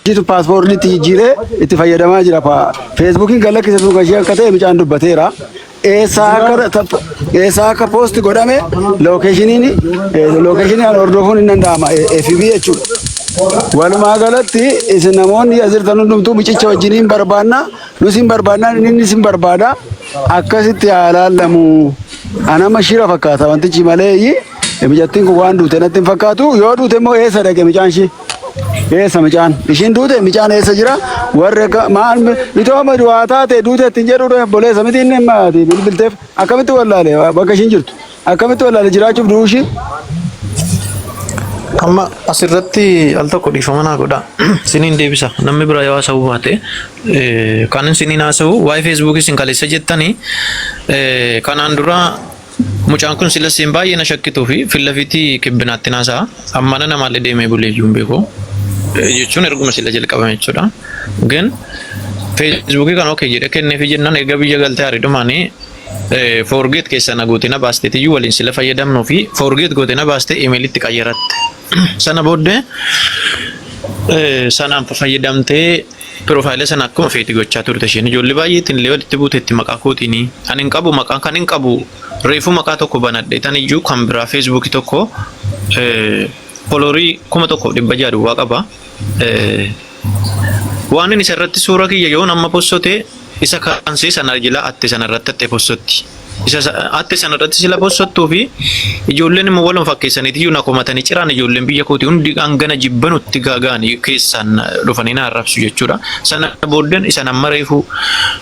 Ishiitu paaspoortii itti jijjiiree itti fayyadamaa jira. Feesbuukiin gad lakkise sun kan ishee akka ta'e mucaan dubbateera. Eessaa akka poosti godhame lookeeshiniin lookeeshinii hordofuun hin danda'ama FB jechuudha. Walumaa galatti isin namoonni as jirtan hundumtuu mucicha wajjin hin barbaanna nus hin barbaanna inni hin barbaada akkasitti haa laallamu. Anama shira fakkaata wantichi malee mucattiin kun waan duute natti hin fakkaatu yoo duute immoo eessa dhaqe mucaan ishee? Eessa mucaan? Ishiin duute mucaan eessa jira? Warri akka maal itoo amma du'aa taate duute ittiin jedhu obboleessa miti inni amma ati bilbilteef akkamitti wallaale bakka ishiin jirtu? Akkamitti wallaale jiraachuuf du'uu ishii? Amma asirratti al tokko dhiifama naa godha. Siniin deebisa. Namni biraa yoo haasa'uu baate kan siniin haasa'u waa'ee feesbuukii isin kaleessa jettanii kanaan dura Mucaan kun sila siin baay'ee na shakkituu fi fillafitii kibbinaatti naasa'a. Ammana namaallee deemee bulee iyyuu hin beeku. Jechuun erguma sila jalqabame jechuudha. Gin feesbuukii kan okee jedhee kenneefi jennaan erga biyya galtee hariidhumaanii forget keessa na gootee na baasteetiyyuu waliin sila fayyadamnuu fi forget gootee na baastee imeelitti qayyaratte. Sana booddee sanaan fayyadamtee Piroofaayila sana akkuma feeti gochaa turte isheen. Ijoollee baay'eetiin illee walitti buuteetti maqaa kootiin. Ani hin qabu maqaa kan hin qabu reefuu maqaa tokko banadhe tan iyyuu kan biraa feesbuukii tokko foloorii 1600 duwwaa qaba. Waan inni isa irratti suura kiyya yoon amma possote isa kansee sana jila atte sana irratti atte possotti. Isa atte sana irratti sila possottuu fi ijoolleen immoo waluma fakkeessaniiti iyyuu na komatanii ciraan ijoolleen biyya kooti hundi hangana jibbanutti gaaga'anii keessaan dhufanii na arrabsu jechuudha. Sana booddeen isan amma reefu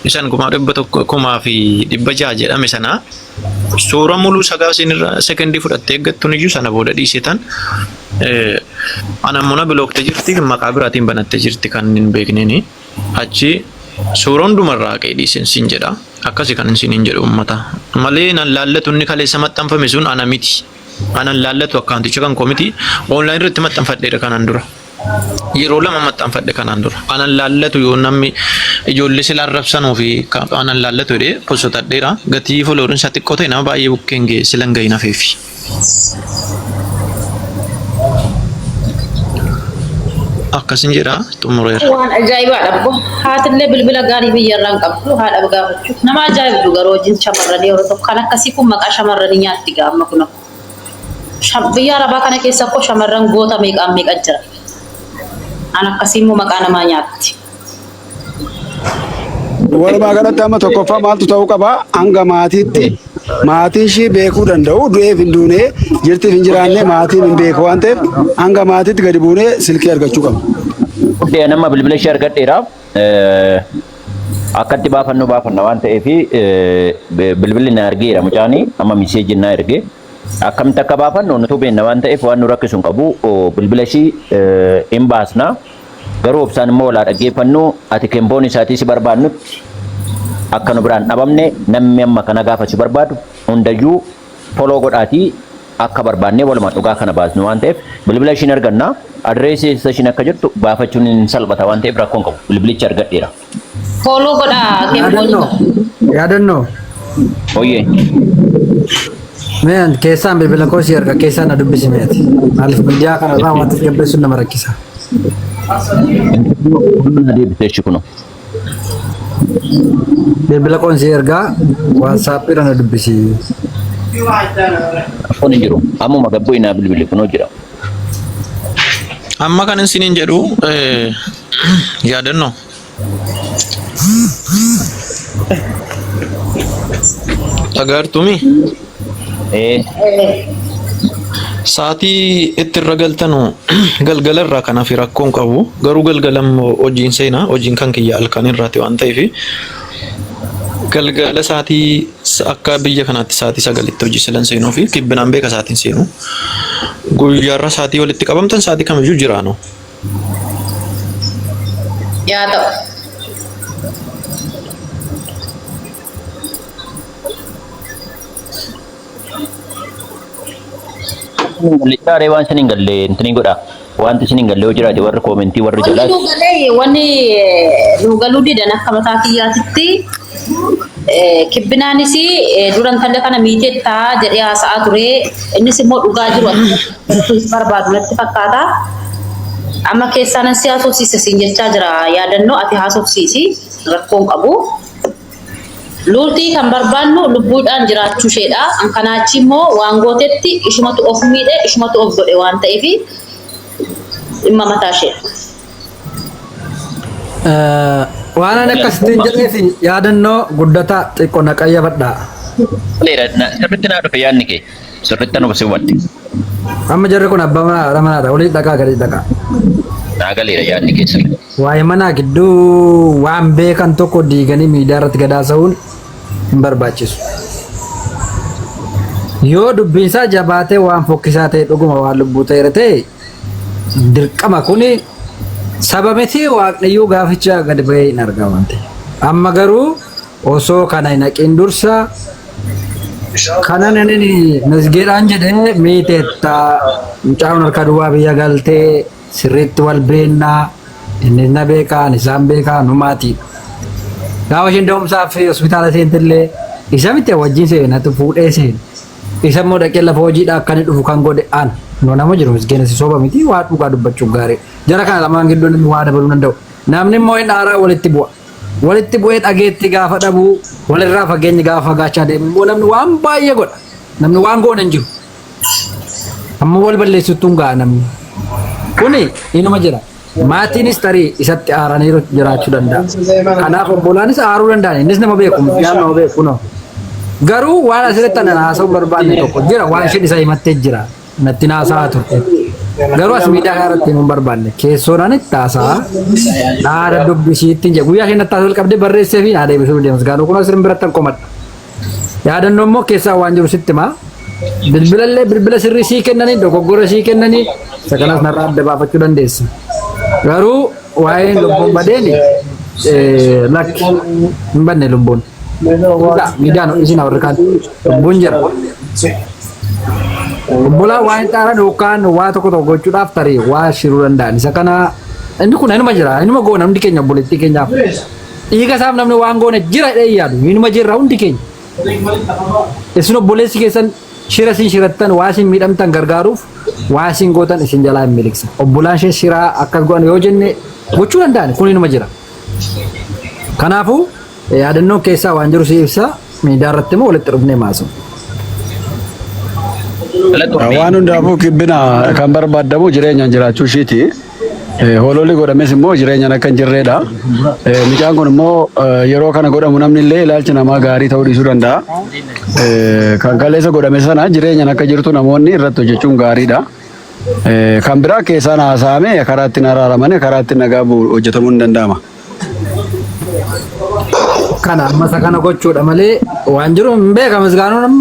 isan 100,000 6,600 jedhame sana suura muluu sagaa isin irra sekendii fudhattee eeggattuun iyyuu sana booda dhiisetan ana immoo na bilookte jirti maqaa biraatiin banattee jirti kan hin beekneeni. Achi suura hundumarraa haqee dhiisen sin jedha. Akkasi kan isiniin jedhu uummata. Malee nan laallatu inni kaleessa maxxanfame sun ana miti. Anan laallatu akkaawunticha kan koo miti. Online irratti maxxanfadheera kanaan dura. Yeroo lama maxxanfadhe kanaan dura. Anan laallatu yoo namni ijoollee sila arrabsanuu fi anan laallatu jedhee posotadheera. Gatii foloorin isaa xiqqoo ta'e nama baay'ee bukkeen ga'e sila hin gahin hafeefi. Akkasin jedha xumureera. Waan ajaa'ibaadha abbo. Haatillee bilbila gaarii biyya irraa hin qabdu haadha gaafachuuf. Nama ajaa'ibdu garuu hojiin shamarranii yeroo tokko kan akkasii kun maqaa shamarranii nyaatti gaa amma kunoo. Biyya arabaa kana keessa koo shamarran goota meeqaan meeqa jira. An akkasii immoo maqaa namaa nyaatti. Walumaa galatti amma tokkoffaa maaltu ta'uu qaba hanga maatiitti maatiin ishii beekuu danda'u du'eef hin duune jirtiif hin jiraanne maatiin hin beeku waan ta'eef hanga maatiitti gadi buunee silkii argachuu qabna. Guddee nama bilbila ishee argadheera. Akkatti baafannu baafanna waan ta'eef bilbilli na argeera mucaani amma miseejiin na erge. Akkamitti akka baafannu nutu beekna waan ta'eef waan nu rakkisu hin qabu bilbila ishii hin baasna. Garuu obsaan immoo wal haa dhaggeeffannu. Ati kemboon isaatii si barbaannutti akka nu biraan dhabamne namni amma kana gaafa si barbaadu hundayyuu follow godhaatii akka barbaannee walumaan dhugaa kana baasnu waan ta'eef bilbila ishiin arganna. Adreesii eessa ishiin akka jirtu baafachuun hin salphata waan ta'eef rakkoon qabu. Bilbilicha argadheera. Follow godhaa kemboon. Yaadannoo. Yaadannoo. Oyyee. Mee an keessaan bilbila koo si erga keessaan na dubbisi meeti. Maaliif miidiyaa kana irraa waan tasgabbeessuun nama rakkisa. Na deebise jechi kunoo. Bilbila koon si ergaa waatsaappii irra na dubbisi. Rakkoon hin jiru. Ammuma gabboo inaa bilbili kunoo jira. Amma kan isiniin jedhu yaadannoo. Dhagaartumi Ee. sa'aatii itti irra galtanu galgala irraa kanaaf rakkoon qabu garuu galgala immoo hojiin seenaa hojiin kan kiyya halkan irraati waan ta'eef galgala sa'aatii akka biyya kanaatti sa'aatii 9tti hojii silan seenuu fi kibbinaan beeka sa'aatiin seenu guyyaarra sa'aatii walitti qabamtan sa'aatii kamiyyuu jiraanu. Yaa ta'u. Galle waan isin hin galle intini godha. Wanti isin hin galle yoo jiraate warri koomentii warri Wanni jalaas nu galee wanni nu galuu didan akka mataa kiyyaatitti kibbinaanis dura intala kana miitettaa jedhee haasa'aa ture. Innis immoo dhugaa jiru akka barbaadu natti fakkaata. Amma keessaa nan si haasofsiisa siin jechaa jira yaadannoo ati haasofsiisi rakkoon qabu. Luultii kan barbaannu lubbuudhaan jiraachuu isheedha. An kanaa achi immoo waan gootetti ishumatu of miidhe ishumatu of godhe waan ta'eef dhimma mataa isheedha. Waan ani akkasittiin jedheef yaadannoo guddataa xiqqoo na qayyabadhaa. Sirriitti naa dhufe yaadni kee. Sirriitti nu si hubadhe. Amma jarri kun abbaa manaa haadha manaadha. Olii dhaqaa gadi dhaqaa. Naa galeera yaadni kee sirriitti. Waa'ee manaa gidduu waan beekan tokko diiganii miidiyaa irratti gadaasa'uun hin barbaachisu. Yoo dubbiinsaa jabaatee waan fokkisaa ta'e dhuguma waan lubbuu ta'eera ta'e dirqama kuni saba miti waaqniyyuu gaaficha gadi ba'ee hin argaa waan ta'eef. Amma garuu osoo kana hin haqiin dursa kanan inni misgeedhaan jedhee miiteetta mucaan harka duwwaa biyya galtee sirriitti wal beennaa inni na beekaa ani isaan beekaa nu maatiidha. Gaafa isheen da'umsaaf hospitaala seentillee isa miti wajjin seenatu fuudhee seene. Isa immoo dhaqee lafa hojiidhaa akka inni dhufu kan godhe an. No nama jiru misgeena si soba miti waa dhugaa dubbachuuf gaarii. Jara kana lamaan gidduu namni waa dabaluu danda'u. Namni immoo hin aaraa walitti bu'a. Walitti bu'ee dhageetti gaafa dhabuu walirraa fageenyi gaafa fagaachaa deemu immoo namni waan baay'ee godha. Namni waan goone hin jiru. Amma wal balleessuttuun ga'a namni. Kuni inuma jira. Maatiinis tarii isatti aaranii jiraachuu danda'a. Kanaaf obbolaanis aaruu danda'an. Innis nama beeku, mucaan nama beeku no. Garuu waan asirratti ani haasa'uu barbaanne tokko jira. Waan isheen isa himattee jira. Natti haasa'aa turte. Garuu as miidiyaa kana irratti himuu hin barbaanne. Keessoon ani itti haasa'aa. Dhaada dubbisiitti hin jedhu. Guyyaa isheen natti haasa'uu qabdee barreessee fi naa deebisuu deemas. Gaanuu kun asirin biratti hin komadha. Yaadannoo immoo keessaa waan jiru sitti himaa. Bilbilallee bilbila sirrii sii kennanii dogoggora sii kennanii isa kanas narraa adda baafachuu dandeessa. Garuu waa'een lubbuun badeeni lakki hin badne lubbuun. Dhugaa miidiyaan isin warri kaan lubbuun jira. Obbolaa waan xaaran yookaan waa tokko tokko gochuudhaaf tarii waa shiruu danda'an. Isa kana inni kun inuma jira inuma goona hundi keenya obboleettii keenyaaf. Dhiiga isaaf namni waan goone jira jedhee yaadu. Inuma jirra hundi keenya. Isin obboleessi keessan shira isin shirattan waa isin miidhamtan gargaaruuf waa isin gootan isin jalaa hin miliqsa. Obbolaan ishee shiraa akkas godhan yoo jenne gochuu danda'an kun inuma jira. Kanaafuu yaadannoo keessaa waan jiru si ibsa miidiyaa irratti immoo walitti dhufnee maasu. Waan hundaafuu kibbina kan barbaadamu jireenyaan jiraachuu ishiiti. Hololli godhames immoo jireenyaan akka hin jirreedha. Mucaan kun immoo yeroo kana godhamu namni illee ilaalchi namaa gaarii ta'uu dhiisuu danda'a. Kan kaleessa godhame sana jireenyaan akka jirtu namoonni irratti hojjechuun gaariidha. Kan biraa keessaan haasa'ame karaa ittiin araaramanii karaa ittiin nagaa bu'u hojjetamuun ni danda'ama. Kana amma isa kana gochuudha malee waan jiru hin beeka misgaanuun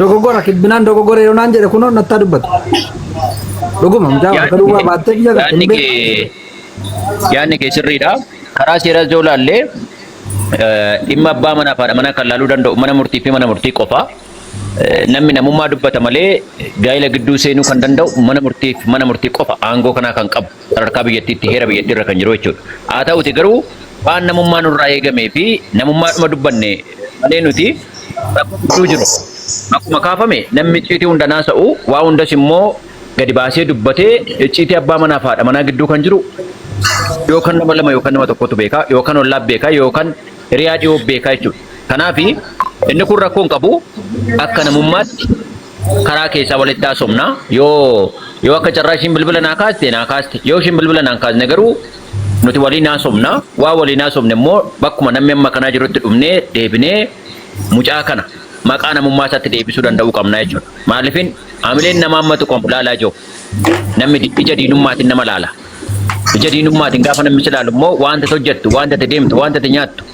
dogoggora kibbinaan dogoggora yeroo naan jedhe kunoo nattaa dubbatu. Dhuguma mucaa bakka duwwaa baattee biyya galte hin Yaadni beeku. kee yaadni kee sirriidha. Karaa seeraa yoo ilaalle dhimma abbaa manaa fi haadha manaa kan laaluu danda'u mana murtii fi mana murtii qofa. Namni namummaa dubbata malee gaa'ela gidduu seenuu kan danda'u mana murtii fi mana murtii qofa aangoo kanaa kan qabu sadarkaa biyyattiitti heera biyyattii irra kan jiru jechuudha. Haa ta'uti garuu waan namummaa nurraa eegamee fi namummaadhuma dubbanne malee nuti rakkoo gidduu jiru akkuma kaafame namni icciitii hunda naasa'u waa hundas immoo gadi baasee dubbatee icciitii abbaa manaa fi haadha manaa gidduu kan jiru yookaan nama lama yookaan nama tokkotu beeka yookaan ollaa beeka yookaan hiriyaa dhiyoo beeka jechuudha. Kanaaf inni kun rakkoo hin qabu akka namummaatti karaa keessaa walitti haasofna yoo yoo akka carraa ishiin bilbila naa kaaste naa kaaste yoo ishiin bilbila naa hin kaasne garuu nuti waliin haasofna waa waliin haasofne immoo bakkuma namni amma kanaa jirutti dhufnee deebinee mucaa kana maqaa namummaa isaatti deebisuu danda'uu qabna jechuudha. Maaliifin hamileen namaa amma tuqamu laalaa jiru. Namni ija diinummaatiin nama laala. Ija diinummaatiin gaafa namni si laalu immoo wanta ati hojjettu, wanta ati deemtu, wanta ati nyaattu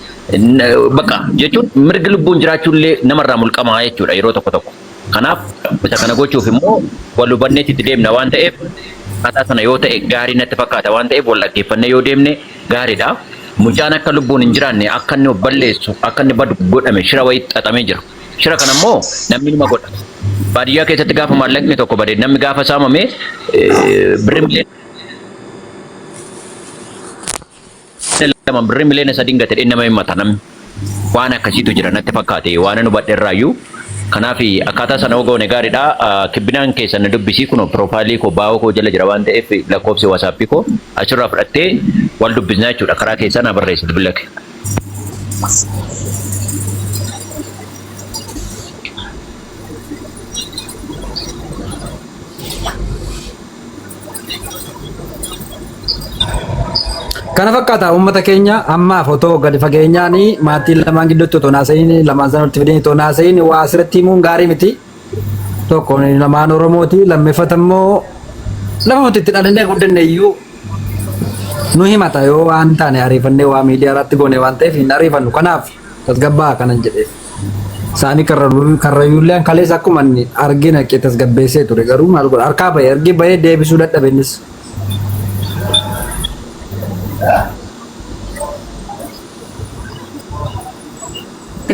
bakka jechuun mirgi lubbuun jiraachuullee namarraa mulqamaa jechuudha yeroo tokko tokko. Kanaaf isa kana gochuuf immoo wal hubanneetti itti deemna waan ta'eef akkaataa sana yoo ta'e gaarii natti fakkaata waan ta'eef wal dhaggeeffannee yoo deemne gaariidha. Mucaan akka lubbuun hin jiraanne akka inni of balleessu akka inni badu godhame shira wayii xaxamee jira. Shira kana immoo namni numa godha. Baadiyyaa keessatti gaafa maallaqni tokko bade namni gaafa saamame birri miliyoona lama birri miliyoona sadiin gate nama himata namni. Waan akkasiitu jira natti fakkaate waan nu hubadhe irraayyuu. Kanaaf akkaataa sana yoo goone gaariidha. Kibbinaan keessan na dubbisii kun piroofaayilii koo baa'oo koo jala jira waan ta'eef lakkoofsi wasaappii koo achirraa fudhattee wal dubbisnaa jechuudha. Karaa keessaa na barreessi bilbila kee. Kana fakkaata uummata keenya ammaaf otoo gadi fageenyaan maatiin lamaan gidduutti otoo naasa'iin lamaan sana walitti fidanii otoo naasa'iin waa asirratti himuun gaarii miti. Tokko lamaan Oromooti lammeeffata immoo lafa nuti itti dhalannee guddanne iyyuu nu himata yoo waan taane ariifannee waa miidiyaa irratti goone waan ta'eef hin ariifannu. Kanaaf tasgabbaa kanan jedheef. Isaanii karrayyuullee kaleessa akkuma inni argee naqee tasgabbeessee ture garuu maal godha harkaa bahee argee bahee deebisuu dadhabe innis.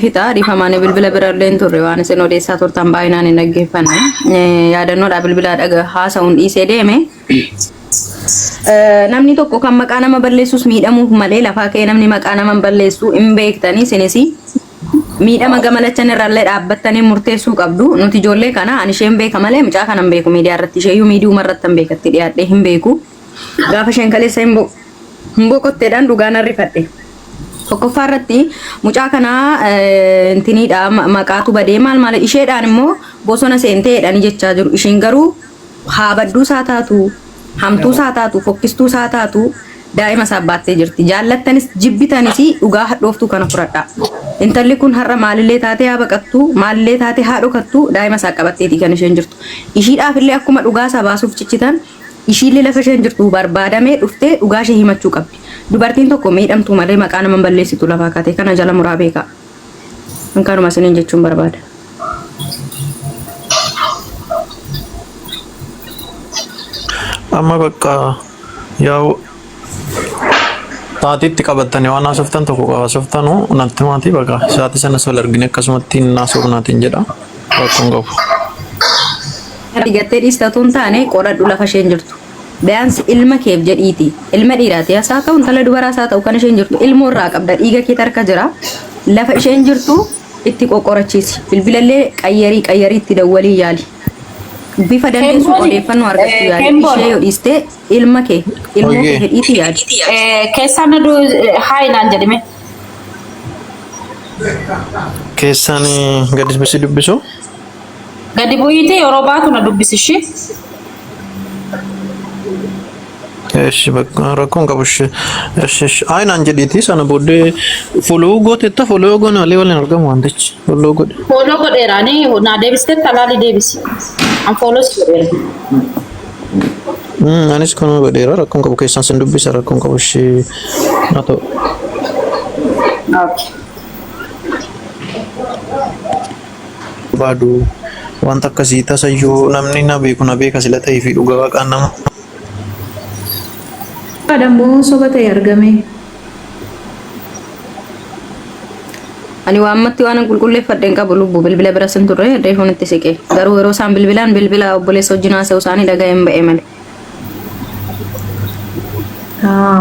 Fixaa dhiifamaan bilbila bira illee hin turre waan isin odeessaa turtan baay'inaan hin dhaggeeffanne. Yaadannoodhaa bilbila dhaga haasa'uun dhiisee deeme. Namni tokko kan maqaa nama balleessus miidhamuuf malee lafaa ka'ee namni maqaa nama hin balleessu hin beektanii isinis miidhama gama lachan irrallee dhaabbattanii murteessuu qabdu. Nuti ijoollee kana ani isheen beeka malee mucaa kana hin beeku miidiyaa irratti isheeyyuu miidiyuma irratti hin beekatti dhiyaadhee hin beeku. Gaafa isheen kaleessa hin boqotteedhaan dhugaa nan rifadhe. Tokkoffaa irratti mucaa kana intiniidha maqaatu badee maal maal isheedhaan immoo bosona seenteedhaan jechaa jiru. Ishiin garuu haa badduu isaa taatu, hamtuu isaa taatu, fokkistuu isaa taatu daa'ima isaa baattee jirti. Jaallattanis jibbitanis dhugaa hadhooftuu kana fudhadhaa. Intalli kun har'a maalillee taatee haa baqattu, maalillee taatee haa dhokattu daa'ima isaa qabatteeti kan isheen jirtu. Ishiidhaaf illee akkuma dhugaa isaa baasuuf cichitan ishiillee lafa isheen jirtu barbaadamee dhuftee dhugaa ishee himachuu qabdi. Dubartiin tokko miidhamtuu malee maqaa nama hin balleessitu lafaa kaatee kana jala muraa beekaa. Kanuma isiniin jechuun barbaada. Amma bakka yaa'u taatiitti qabattanii waan haasoftan tokko haasoftanu natti maatii bakka sa'aatii sanas wal argine akkasumatti hin haasofnaatiin jedha rakkoon qabu. Gattee dhiista otoo hin taane qoradhu lafa isheen jirtu. Biyaansi ilma keef jedhiiti. Ilma dhiiraati haa ta'u intala dubaraas haa ta'u kan isheen jirtu ilmoo irraa qabda dhiiga kee harka jira. Lafa isheen jirtu itti qoqqorachiisi. Bilbilallee qayyarii qayyarii itti dawwalii yaali. Bifa dandeessuun Kembooni, odeeffannoo argachuu yaali. Kemboon. Ishee yoo dhiiste ilma kee ilmoo kee Oyyee. fedhiiti yaali. Keessaan na haa naan jedhime. Keessaan gadi si dubbisu. Gadi bu'iitii yeroo baatu na dubbisi ishee. Eshi bakka rakkoon qabu ishee. Eshi eshi ayi naan jedhiiti sana booddee foloo gooteetta foloo goone malee waliin argamu wantichi foloo godhe. Follow godheeraani naa deebistee talaalii deebisi. An follow si godheera. Anis kanuma godheera rakkoon qabu keessaan sin dubbisa rakkoon qabu ishee haa ta'u. Okay. Barbaadu wanta akkasii tasayyuu namni na beeku na beeka sila ta'ee fi dhugaa waaqaan nama. Dammoo soba ta'e argame. Ani waan ammatti waan qulqulleeffadhe hin qabu lubbu bilbila bira sin turre reefuun itti siqe. Garuu yeroo isaan bilbilaan bilbila obboleessa wajjin haasa'u isaanii dhaga'een ba'e malee.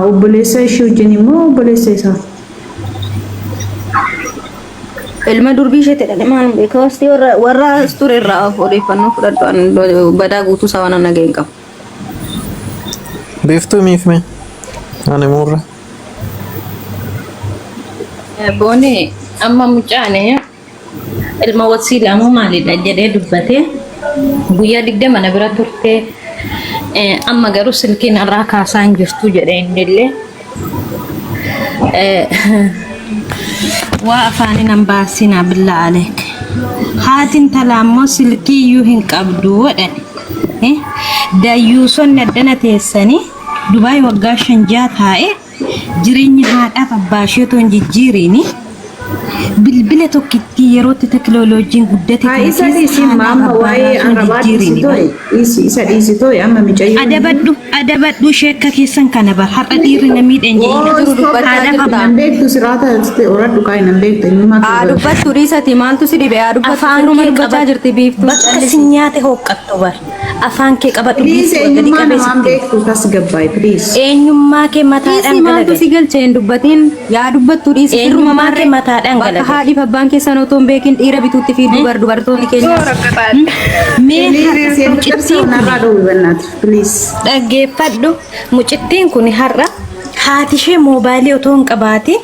Obboleessa ishee wajjin immoo obboleessa isaa. Ilma durbii ishee jedhani maal beekaa wasti warra warra as ture irraa odeeffannoo fudhadhu an badaa guutuu isaa waan dhaga'e hin qabu. Biiftuu miif mee? Ani muurra. Booni amma mucaane ilma wasiilaa maalidha jedhee dubbatee guyyaa 20 na bira turte amma garuu silkiin irraa kaasaa hin jirtu jedhee innillee. Waa afaanii nan baasinaa billaa aleek. Haati intalaa immoo silkii iyyuu hin qabdu jedhani. Dayyuusonni addana teessanii Dubaay waggaa 5 6 taa'ee jireenya haadhaaf abbaa ishee otoo hin jijjiiriini bilbila tokkittii yerootti teknooloojiin guddate Haa kana isa keessa dhiisi haadhaaf amma abbaa waa'ee irraa osoo hin arrabaa jijjiiriini dhiisi too'e isa dhiisi too'e amma micayyoon. Adabadhu adabadhu sheekka keessan kana bar har'a dhiirri na miidhan Oo jedhina. stop Dubbachaa Haadhaaf jirta. nan beektu siraata horadhu kaa'e nan beektu eenyummaa Haa kee dubbattu dhiisati maaltu si dhibe haa dubbattu Afaan sirruma kee dubbachaa qabadhu. jirti biiftuu Bakka callisi. si nyaate hooqqattu bar. Afaan kee qabadhu Please biiftuu gadi eenyummaa qabee namaan sitti. beektu tasgabbaa'e please. Eenyummaa kee mataadhaan Dhiisi maaltu galagali. si galche hin dubbatin yaa dubbattu dhiisi sirruma Eenyummaa kee maarree mataadhaan bakka Akka gale. haadhiif abbaan keessan otoo hin beekin dhiira bituutti fiigdu bar dubartoonni keenya. Mee har'a mucittiin kun dhaggeeffadhu, mucittiin kun har'a haati ishee moobaayilii otoo hin qabaatiin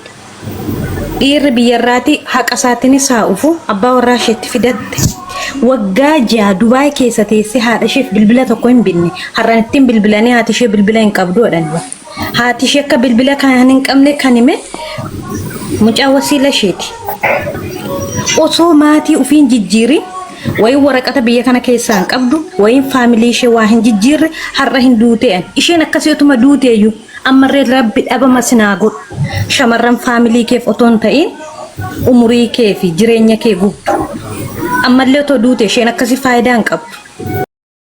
dhiirri biyyarraati haqa isaatiinis haa dhufu abbaa warraa isheetti fidatte. Waggaa 6 Dubaay keessa teessee haadha isheef bilbila tokko hin binne. Har'an ittiin bilbilanii haati ishee bilbila hin qabdu jedhan. Haati ishee akka bilbila kan hin qabne kan hime mucaa wasiila isheeti. Osoo maatii ofii hin jijjiirin, wayin waraqata biyya kana keessaa hin qabdu, wayin faamilii ishee waa hin jijjiirre, har'a hin duutee. Isheen akkasii otuma duuteeyyuu ammarree Rabbi dhabama sinaa godhu. Shamarran faamilii keef otoo hin ta'in umurii kee fi jireenya kee gubdu. Ammallee otoo duute isheen akkasii faayidaa hin qabdu.